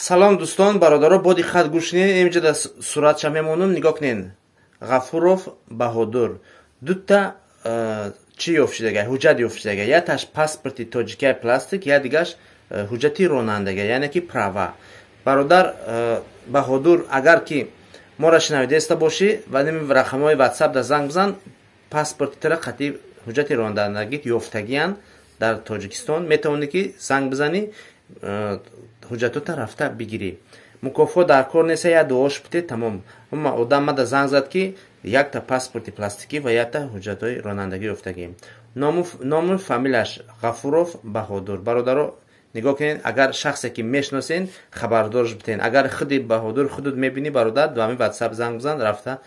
Салом, дӯстон, бародаро, бо диққат гӯш кунед. Инҷа дар суратша мемонам, нигоҳ кунед. Ғафуров Баҳодур дута чӣ ёфт шудага, ҳуҷҷат ёфт шудага: якташ паспорти тоҷикияи пластик, як дигаш ҳуҷҷати ронандага, яъне ки права. Бародар Баҳодур, агар ки моро шунавидаиста бошӣ, ва рақамҳои Ватсап да занг бизан. Паспорти тира қатъи ҳуҷҷати ронандагит ёфтагиянд дар Тоҷикистон. Метавонӣ ки занг бизанӣ, ҳуҷҷатота рафта бигирӣ. Мукофот дар кор неста, як дуош бите, тамом. Одам мада занг зад, ки якта паспорти пластикӣ ва якта ҳуҷҷатҳои ронандагӣ ёфтагӣ. Ному фамилияш Ғафуров Баҳодур. Бародаро, нигоҳ кунед, агар шахсе ки мешиносен, хабардорш битен. Агар худи Баҳодур худут мебинӣ, бародар, ба ҳамин Ватсап занг бизан, рафта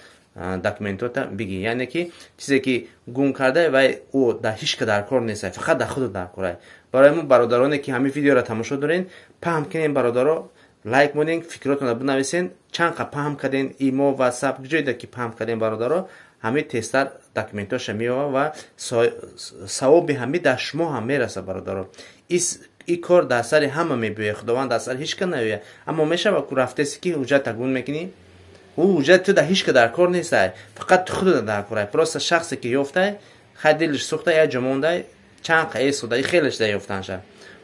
документота бигӣ. Яъне ки чизе ки гум карда, вай ӯ дар ҳеч ка дар кор неста, фақат дар худут дар корай. Барои мо, бародароне ки ҳамин видеоро тамошо дорен, паҳм кунем. Бародаро, лайк монен, фикротонро бинависен, чанд қа паҳм карден. Имо, Ватсап, ҷойда ки паҳм кардем, бародаро, ҳамин тезтар документоша меёва ва савоби ҳамин дар шумо ҳам мераса. Бародаро, и кор дар сари ҳама мебиёяд, Худованд дар сари ҳеч ка наёяд, аммо мешава ку рафтеси ки ҳуҷҷата гум мекунӣ, ӯ ҳуҷҷат ту дар ҳеч ка дар кор нестай, фақат ту худата дар корай. Просто шахсе ки ёфтай, хай, дилиш сӯхта, як ҷо мондай, чанд қа эсуда, хеле шуда ёфтанша.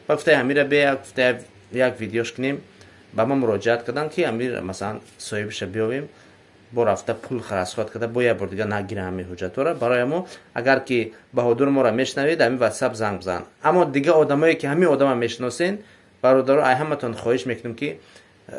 Ба гуфтай ҳамира бе, гуфтай як видеош кунем. Ба ма муроҷиат кардам, ки ҳамир, масалан, соҳибиша биёвем, бо рафта пул расход карда, бо як бор дига нагира ҳамин ҳуҷҷатҳоро. Барои мо, агар ки Баҳодур моро мешунавед, ҳамин Ватсап занг бизан. Аммо дига одамое ки ҳамин одама мешиносен, бародаро, ай ҳаматон хоҳиш мекунем, ки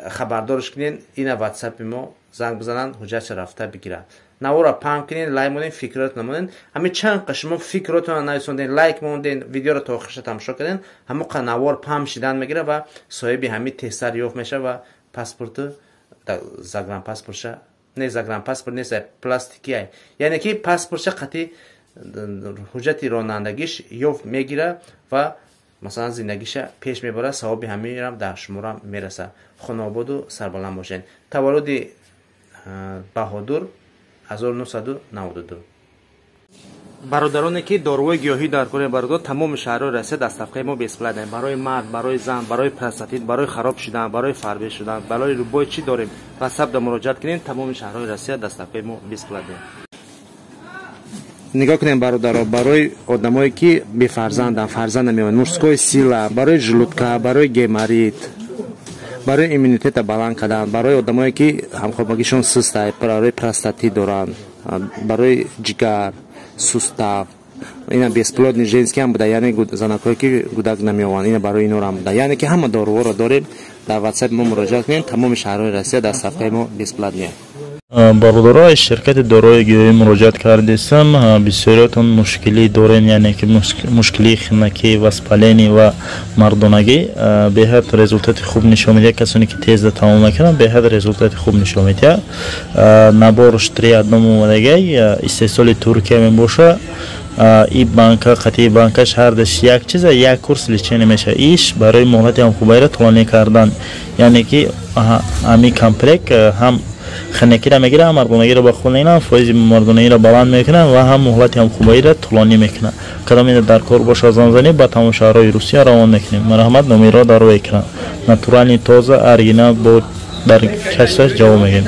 хабардорш кунен, ина Ватсапи мо занг бизананд, ҳуҷҷатша рафта бигирад. Навора паҳм кунен, лайк монен, фикрот намонен. Ҳамин чанд қа шумо фикротона нависонден, лайк монден, видеоро то охирша тамошо карден, ҳамон қа навор паҳм шидан мегирад ва соҳиби ҳамин тезтар ёфт мешавад ва паспорту загранпаспортша, не, загранпаспорт нест, пластикия, яъне ки паспортша қатъи ҳуҷҷати ронандагиш ёфт мегира ва, масалан, зиндагиша пеш мебарад. Савоби ҳаминам дар шуморам мерасад. Хонаободу сарбаланд бошед. Таваллуди Баҳодур 1992. Бародароне ки доруҳои гиёҳӣ дар кори, бародар, тамоми шаҳрҳои Россия доставкаи мо бесплатно. Барои мард, барои зан, барои простатит, барои хароб шудан, барои фарбе шудан, барои любой чӣ дорем. Ватсап да муроҷиат кунем, тамоми шаҳрҳои Россия доставкаи мо бесплатно. Нигоҳ кунем, бародаро, барои одамое ки бефарзанданд, фарзанд намеёбанд, мужской сила, барои желудка, барои геморрит, барои иммунитета баланд кардан, барои одамое ки ҳамхобагишон сустай, барои простатит доранд, барои ҷигар, сустав, ина бесплодный женский ҳам буда, яъне занакҳое ки гудак намеёванд, ина барои инорам буда. Яъне ки ҳама доруҳоро дорем. Дар Ватсапи мо муроҷиат кунем, тамоми шаҳрҳои Россия доставкаи мо бесплатный. Бародаро, аз ширкати дорои гиёҳӣ муроҷиат кардесам. Бисёриятон мушкилӣ дорем, яъне ки мушкилии хинакӣ, воспаление ва мардонагӣ. Беҳад результати хуб нишон медиҳад. Касоне ки тезда тамом мекунанд, беҳад результати хуб нишон медиҳад. Наборш три одном омадагай, истеҳсоли Туркия мебошад. И банка қатъи банкаш ҳардаш як чиза, як курс лечение мешавад. Иш барои муҳлати ҳамхубайра тӯлонӣ кардан, яъне ки ҳамин комплект ҳам хинакиро мегирад, ҳам мардонагиро ба худ мегирад, фоизи мардонагиро баланд мекунад ва ҳам муҳлати ҳамхубаиро тӯлонӣ мекунад. Кадом ина дар кор боша, занзанӣ, ба тамоми шаҳрҳои Русия равон мекунем. Марҳамат, номерро дар рӯи экран. Натуральный, тоза, оригинал, бо дар качестваш ҷавоб мегирем.